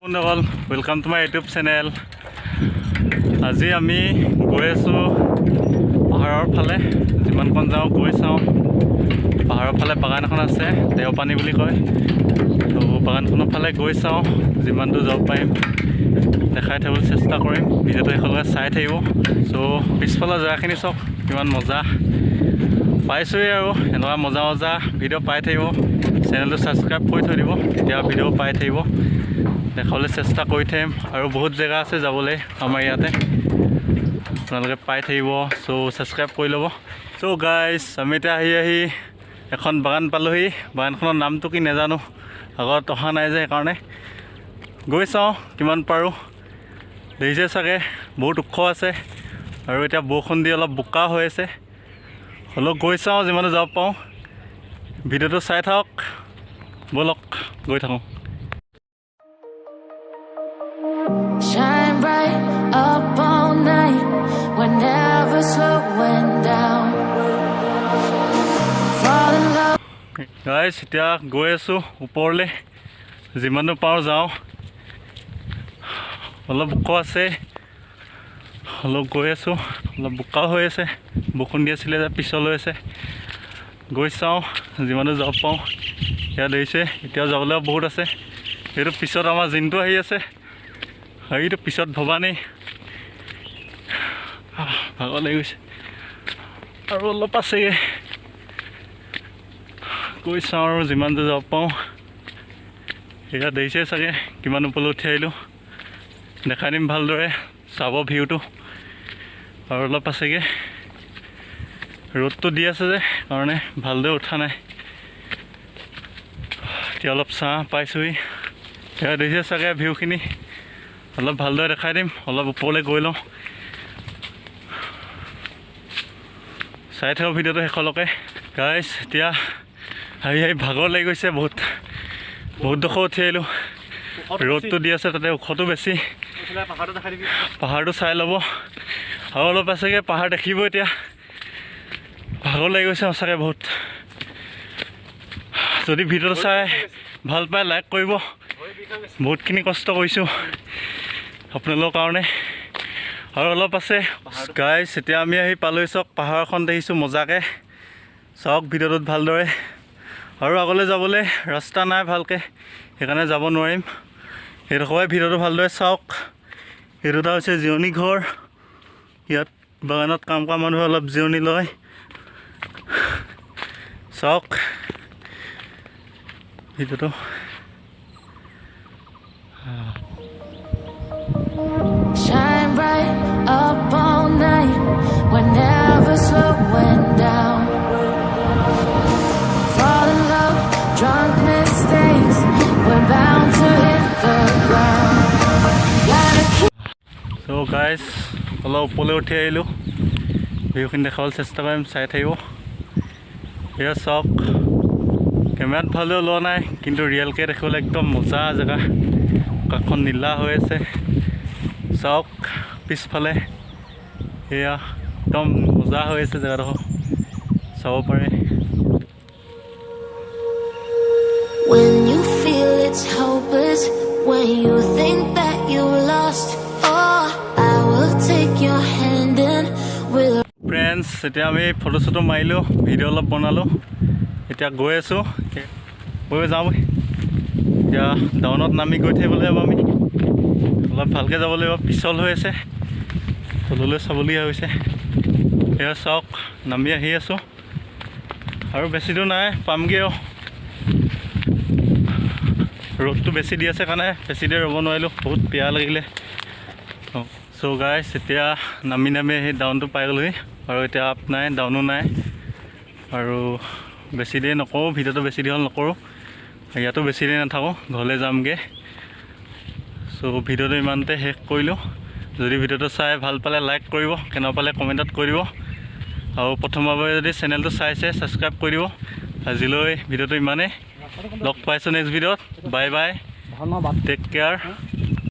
বন্ধুসকল, welcome to my YouTube channel. আজি আমি গৈ আছোঁ পাহাৰৰ ফালে। যিমানকণ যাওঁ গৈ চাওঁ। পাহাৰৰ ফালে বাগান এখন আছে, দেওপানী বুলি কয়। তো বাগানখনৰ ফালে গৈ চাওঁ, যিমান দূৰ যাব পাৰিম দেখাই থাকিবলৈ চেষ্টা কৰিম। ভিডিঅ'টো শেষলৈকে চাই থাকিব। চ' পিছফালৰ জেগাখিনি চাওক, কিমান মজা পাইছোঁৱেই। আৰু এনেকুৱা মজা মজা ভিডিঅ' পাই থাকিব। চেনেলটো ছাবস্ক্ৰাইব কৰি থৈ দিব, তেতিয়া ভিডিঅ' পাই থাকিব। দেখাবলৈ চেষ্টা কৰি থাকিম। আৰু বহুত জেগা আছে যাবলৈ আমাৰ ইয়াতে, আপোনালোকে পাই থাকিব। চ' ছাবস্ক্ৰাইব কৰি ল'ব। চ' গাইজ, আমি এতিয়া আহি আহি এখন বাগান পালোহি। বাগানখনৰ নামটো কি নাজানো, আগত অহা নাই যে, সেইকাৰণে গৈ চাওঁ কিমান পাৰোঁ। দেখিছে চাগে, বহুত ওখ আছে আৰু এতিয়া বৰষুণ দি অলপ বোকা হৈ আছে। হ'লেও গৈ চাওঁ যিমানে যাব পাৰোঁ। ভিডিঅ'টো চাই থাকক। ব'লক, গৈ থাকোঁ। Shine bright up all night. We're never slowing down. Fall in love. Guys, এতিয়া গৈ আছোঁ ওপৰলৈ। যিমান দূৰ পাৰোঁ যাওঁ। অলপ ওখ আছে, অলপ গৈ আছোঁ। অলপ বোকাও হৈ আছে, বৰষুণ দি আছিলে যে, পিছল হৈ আছে। গৈ চাওঁ যিমান দূৰ যাব পাৰোঁ। সেয়া দেখিছে, এতিয়াও যাবলৈ বহুত আছে। এইটো পিছত আমাৰ জিনটো আহি আছে। এইটো পিছত ভবানী। ভাগৰ লাগি গৈছে। আৰু অলপ আছেগৈ। গৈ চাওঁ আৰু যিমান দূৰ যাব পাৰোঁ। সেয়া দেখিছে চাগে, কিমান ওপৰলৈ উঠি আহিলোঁ। দেখাই দিম ভালদৰে, চাব ভিউটো। আৰু অলপ আছেগৈ। ৰ'দটো দি আছে যে কাৰণে ভালদৰে উঠা নাই। এতিয়া অলপ ছাঁ পাইছোঁহি। সেয়া দেখিছে চাগে ভিউখিনি, অলপ ভালদৰে দেখাই দিম। অলপ ওপৰলৈ গৈ লওঁ। চাই থাকক ভিডিঅ'টো শেষলৈকে। গাইজ, এতিয়া আহি আহি ভাগৰ লাগি গৈছে বহুত। বহুত ডোখৰ উঠি আহিলোঁ। ৰ'দটো দি আছে, তাতে ওখটো বেছি। পাহাৰটো চাই ল'ব। আৰু অলপ আছেগৈ, পাহাৰ দেখিব। এতিয়া ভাগৰ লাগি গৈছে সঁচাকৈ বহুত। যদি ভিডিঅ'টো চাই ভাল পায়, লাইক কৰিব। বহুতখিনি কষ্ট কৰিছোঁ আপোনালোকৰ কাৰণে। আৰু অলপ আছে। গাইজ, এতিয়া আমি আহি পালোহি। চাওক, পাহাৰখন দেখিছোঁ মজাকৈ। চাওক ভিডিঅ'টোত ভালদৰে। আৰু আগলৈ যাবলৈ ৰাস্তা নাই ভালকৈ, সেইকাৰণে যাব নোৱাৰিম। সেইডোখৰ ভিডিঅ'টো ভালদৰে চাওক। এইটো এটা হৈছে জিৰণি ঘৰ। ইয়াত বাগানত কাম কৰা মানুহে অলপ জিৰণি লয়। চাওক ভিডিঅ'টো। Shine bright up all night. We're never slowing down. Fall in love, drunk mistakes. We're bound to hit the ground. Gotta keep. So' guys, অলপ ওপৰলৈ উঠি আহিলোঁ। ভিউখিনি দেখাবলৈ চেষ্টা কৰিম, চাই থাকিব। এয়া চাওক, কেমেৰাত ভালদৰে ওলোৱা নাই, কিন্তু ৰিয়েলকৈ দেখিবলৈ একদম মজা জেগা। আকাশখন নীলা হৈ আছে। চাওক পিছফালে, এয়া একদম মজা হৈ আছে জেগাডোখৰ, চাব পাৰে। When you feel it's hopeless, when you think that you lost, oh, I will take your hand and we'll friends, এতিয়া আমি ফটো চটো মাৰিলোঁ, ভিডিঅ' অলপ বনালোঁ। এতিয়া গৈ আছোঁ, গৈ যাওঁ। এতিয়া ডাউনত নামি গৈ থাকিব লাগিব আমি। অলপ ভালকৈ যাব লাগিব, পিছল হৈ আছে, তললৈ চাবলগীয়া হৈছে। এয়া চাওক, নামি আহি আছোঁ। আৰু বেছি দূৰ নাই, পামগৈ। আৰু ৰ'দটো বেছি দি আছে কাৰণে বেছি দেৰি ৰ'ব নোৱাৰিলোঁ, বহুত পিয়াহ লাগিলে। চ' গাইছ, এতিয়া নামি নামি আহি ডাউনটো পাই গ'লোহি। আৰু এতিয়া আপ নাই, ডাউনো নাই। আৰু বেছি দেৰি নকৰোঁ, ভিডিঅ'টো বেছি দীঘল নকৰোঁ। ইয়াতো বেছি দেৰি নাথাকোঁ, ঘৰলৈ যামগৈ। চ' ভিডিঅ'টো ইমানতে শেষ কৰিলোঁ। যদি ভিডিঅ'টো চাই ভাল পালে লাইক কৰিব, কেনেকুৱা পালে কমেণ্টত কৈ দিব। আৰু প্ৰথমবাৰ বাবে যদি চেনেলটো চাইছে, ছাবস্ক্ৰাইব কৰি দিব। আজিলৈ ভিডিঅ'টো ইমানেই। লগ পাইছোঁ নেক্সট ভিডিঅ'ত। Bye bye, take care.